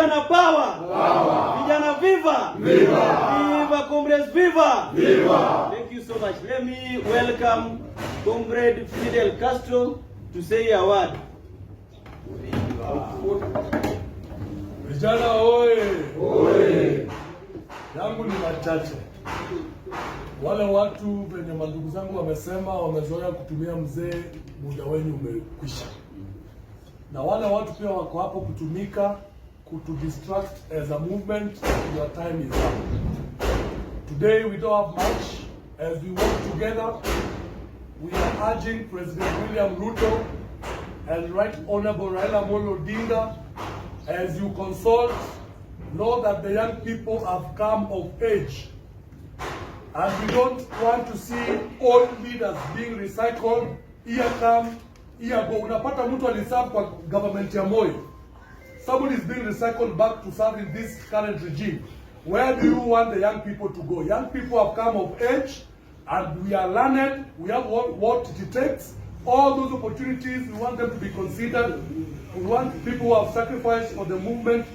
Vijana power! Power! Vijana viva! Viva! Viva comrades, viva! Viva! Thank you so much. Let me welcome Comrade Fidel Castro to say a word. Vijana oye! Oye! Yangu ni machache. Wale watu venye mandugu zangu wamesema wamezoea kutumia mzee, muda wenyu umekwisha. Na wale watu pia wako hapo kutumika kutu distract as a movement, your time is up. Today we don't have much. As we work together, we are urging President William Ruto and Right Honorable Raila Amolo Odinga, as you consult, know that the young people have come of age. And we don't want to see old leaders being recycled, year come, year go. Unapata mtu aliserve kwa government ya Moi. Somebody is being recycled back to serve in this current regime. Where do you want the young people to go? Young people have come of age and we are learned, we have what it takes. All those opportunities, we want them to be considered. We want people who have sacrificed for the movement,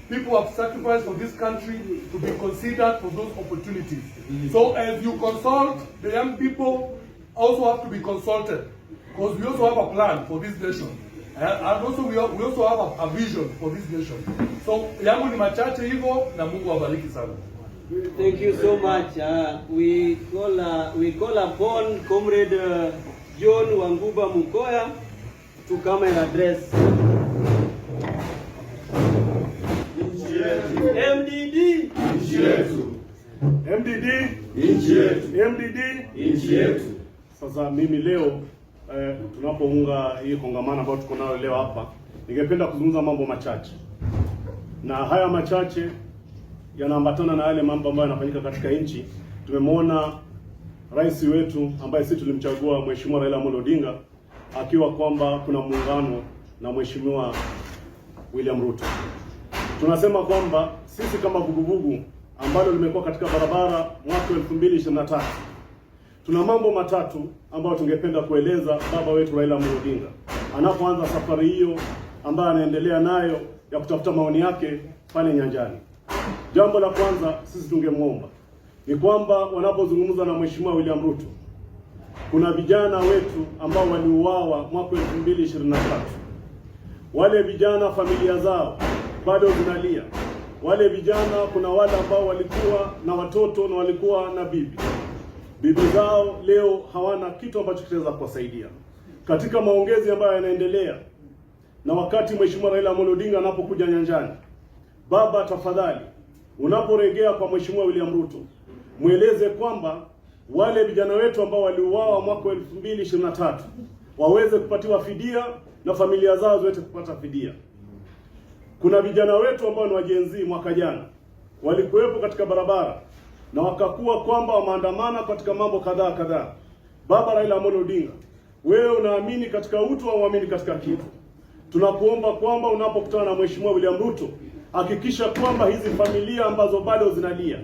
people who have sacrificed for this country to be considered for those opportunities. So as you consult, the young people also have to be consulted because we also have a plan for this nation. And also we also have a vision for this nation. So yangu ni machache hivyo na Mungu awabariki sana. Thank you so much. We call upon Comrade John Wanguba Mukoya to come and address. MDD. Nchi yetu. MDD. Nchi yetu. MDD. Nchi yetu. Sasa mimi leo tunapounga hii kongamano ambayo tuko nayo leo hapa, ningependa kuzungumza mambo machache, na haya machache yanaambatana na yale mambo ambayo yanafanyika katika nchi. Tumemwona rais wetu ambaye sisi tulimchagua, Mheshimiwa Raila Amolo Odinga, akiwa kwamba kuna muungano na Mheshimiwa William Ruto. Tunasema kwamba sisi kama vuguvugu ambalo limekuwa katika barabara mwaka 2023, tuna mambo matatu ambayo tungependa kueleza baba wetu Raila Amolo Odinga anapoanza safari hiyo ambayo anaendelea nayo ya kutafuta maoni yake pale nyanjani. Jambo la kwanza sisi tungemwomba ni kwamba wanapozungumza na Mheshimiwa William Ruto, kuna vijana wetu ambao waliuawa mwaka 2023. Wale vijana familia zao bado zinalia. Wale vijana, kuna wale ambao walikuwa na watoto na walikuwa na bibi bibi zao leo hawana kitu ambacho kitaweza kuwasaidia katika maongezi ambayo yanaendelea. Na wakati Mheshimiwa Raila Amolo Odinga anapokuja nyanjani, baba, tafadhali unaporejea kwa Mheshimiwa William Ruto, mweleze kwamba wale vijana wetu ambao waliuawa mwaka 2023 waweze kupatiwa fidia na familia zao ziweze kupata fidia. Kuna vijana wetu ambao ni wa Gen Z mwaka jana walikuwepo katika barabara na wakakuwa kwamba wameandamana katika mambo kadhaa kadhaa. Baba Raila Amolo Odinga, wewe unaamini katika utu au uamini katika kitu? Tunakuomba kwamba unapokutana na Mheshimiwa William Ruto, hakikisha kwamba hizi familia ambazo bado zinalia,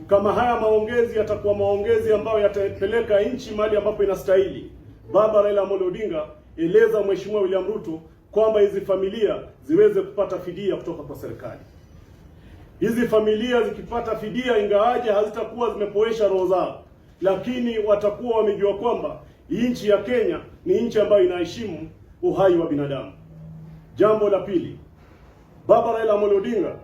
kama haya maongezi yatakuwa maongezi ambayo yatapeleka nchi mahali ambapo inastahili. Baba Raila Amolo Odinga, eleza Mheshimiwa William Ruto kwamba hizi familia ziweze kupata fidia kutoka kwa serikali. Hizi familia zikipata fidia, ingawaje hazitakuwa zimepoesha roho zao, lakini watakuwa wamejua kwamba nchi ya Kenya ni nchi ambayo inaheshimu uhai wa binadamu. Jambo la pili, Baba Raila Amolo Odinga,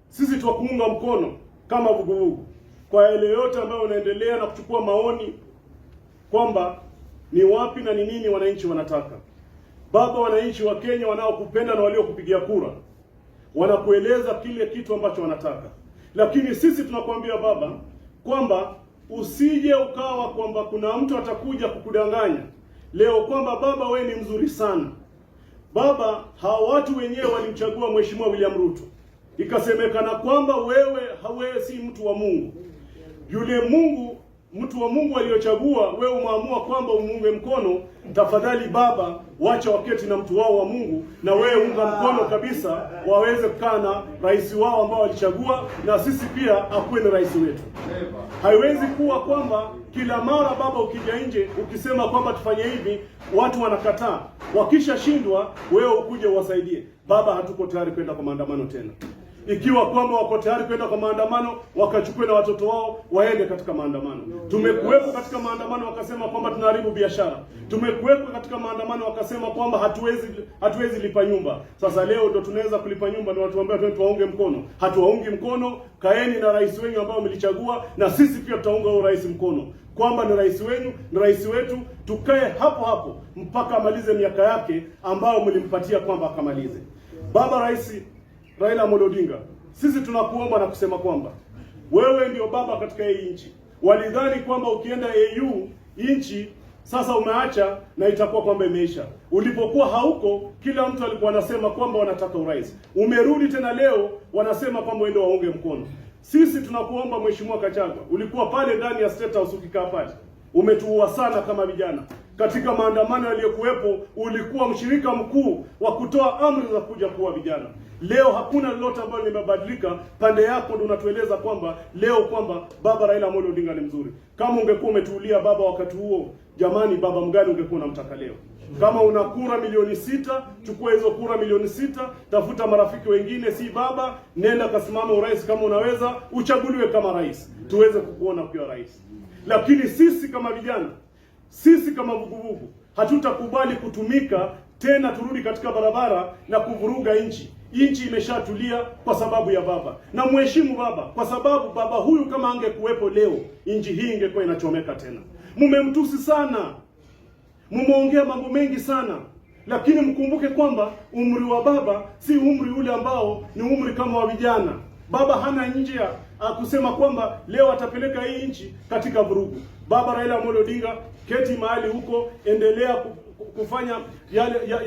sisi twakuunga mkono kama vuguvugu kwa yale yote ambayo unaendelea na kuchukua maoni kwamba ni wapi na ni nini wananchi wanataka. Baba, wananchi wa Kenya wanaokupenda na waliokupigia kura wanakueleza kile kitu ambacho wanataka, lakini sisi tunakuambia baba kwamba usije ukawa kwamba kuna mtu atakuja kukudanganya leo kwamba baba, we ni mzuri sana. Baba, hawa watu wenyewe walimchagua Mheshimiwa William Ruto, ikasemekana kwamba wewe hawewe si mtu wa Mungu. Yule Mungu, mtu wa Mungu aliyochagua wewe, umeamua kwamba umuunge mkono. Tafadhali baba, wacha waketi na mtu wao wa Mungu, na wewe unga mkono kabisa, waweze kukaa na rais wao ambao walichagua, na sisi pia akuwe ni rais wetu. Haiwezi kuwa kwamba kila mara baba, ukija nje ukisema kwamba tufanye hivi, watu wanakataa. Wakishashindwa wewe ukuje uwasaidie. Baba, hatuko tayari kwenda kwa maandamano tena. Ikiwa kwamba wako tayari kwenda kwa maandamano, wakachukue na watoto wao waende katika maandamano. Tumekuwepo katika maandamano wakasema kwamba tunaharibu biashara. Tumekuwepo katika maandamano wakasema kwamba hatuwezi lipa nyumba. Sasa leo ndo tunaweza kulipa nyumba, na watuambia tuwaunge mkono. Hatuwaungi mkono. Kaeni na rais wenu ambao mlichagua, na sisi pia tutaunga huo rais mkono kwamba ni rais wenu, ni rais wetu. Tukae hapo hapo mpaka amalize miaka yake ambayo mlimpatia kwamba akamalize. Baba Rais Raila Amolo Odinga, sisi tunakuomba na kusema kwamba wewe ndio baba katika hii nchi. Walidhani kwamba ukienda AU nchi sasa umeacha na itakuwa kwamba imeisha. Ulipokuwa hauko, kila mtu alikuwa anasema kwamba wanataka urais. Umerudi tena leo wanasema kwamba wewe ndio waunge mkono. Sisi tunakuomba Mheshimiwa Gachagua, ulikuwa pale ndani ya State House ukikaa pale, umetuua sana kama vijana katika maandamano yaliyokuwepo. Ulikuwa mshirika mkuu wa kutoa amri za kuja kuua vijana. Leo hakuna lolote ambalo limebadilika pande yako, ndio unatueleza kwamba leo kwamba baba Raila Amolo Odinga ni mzuri. Kama ungekuwa umetulia baba wakati huo, jamani, baba mgani ungekuwa unamtaka leo? Kama una kura milioni 6, chukua hizo kura milioni 6, tafuta marafiki wengine, si baba, nenda kasimama urais kama unaweza, uchaguliwe kama rais, tuweze kukuona ukiwa rais. Lakini sisi kama vijana, sisi kama vuguvugu, hatutakubali kutumika tena, turudi katika barabara na kuvuruga nchi. Nchi imeshatulia kwa sababu ya baba, na mheshimu baba, kwa sababu baba huyu kama angekuwepo leo, nchi hii ingekuwa inachomeka tena. Mumemtusi sana, mumeongea mambo mengi sana, lakini mkumbuke kwamba umri wa baba si umri ule ambao ni umri kama wa vijana. Baba hana njia kusema kwamba leo atapeleka hii nchi katika vurugu. Baba Raila Amolo Odinga, keti mahali huko, endelea kufanya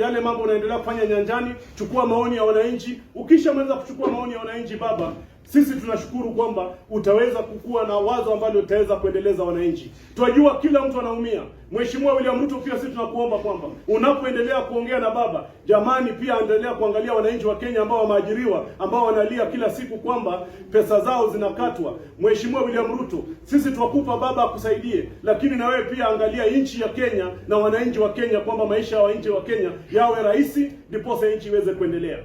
yale mambo unaendelea kufanya nyanjani, chukua maoni ya wananchi. Ukishamaliza kuchukua maoni ya wananchi, baba, sisi tunashukuru kwamba utaweza kukua na wazo ambalo utaweza kuendeleza wananchi. Twajua kila mtu anaumia. Mheshimiwa William Ruto, pia sisi tunakuomba kwamba unapoendelea kuongea na baba, jamani, pia endelea kuangalia wananchi wa Kenya ambao wameajiriwa, ambao wanalia kila siku kwamba pesa zao zinakatwa. Mheshimiwa William Ruto, sisi twakupa baba akusaidie, lakini na wewe pia angalia nchi ya Kenya na wananchi wa Kenya kwamba maisha ya wananchi wa Kenya yawe rahisi, ndiposa nchi iweze kuendelea.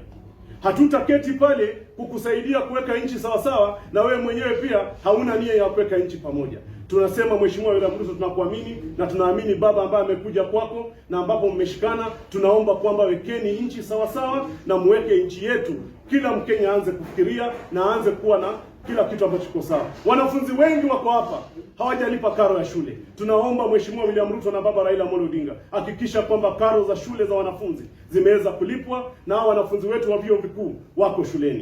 Hatutaketi pale kukusaidia kuweka nchi sawasawa, na wewe mwenyewe pia hauna nia ya kuweka nchi pamoja. Tunasema Mheshimiwa William Ruto, tunakuamini na tunaamini baba ambaye amekuja kwako na ambapo mmeshikana. Tunaomba kwamba wekeni nchi sawasawa na muweke nchi yetu, kila Mkenya aanze kufikiria na aanze kuwa na kila kitu ambacho kiko sawa. Wanafunzi wengi wako hapa hawajalipa karo ya shule. Tunaomba Mheshimiwa William Ruto na baba Raila Amolo Odinga, hakikisha kwamba karo za shule za wanafunzi zimeweza kulipwa na hao wanafunzi wetu wa vyuo vikuu wako shuleni.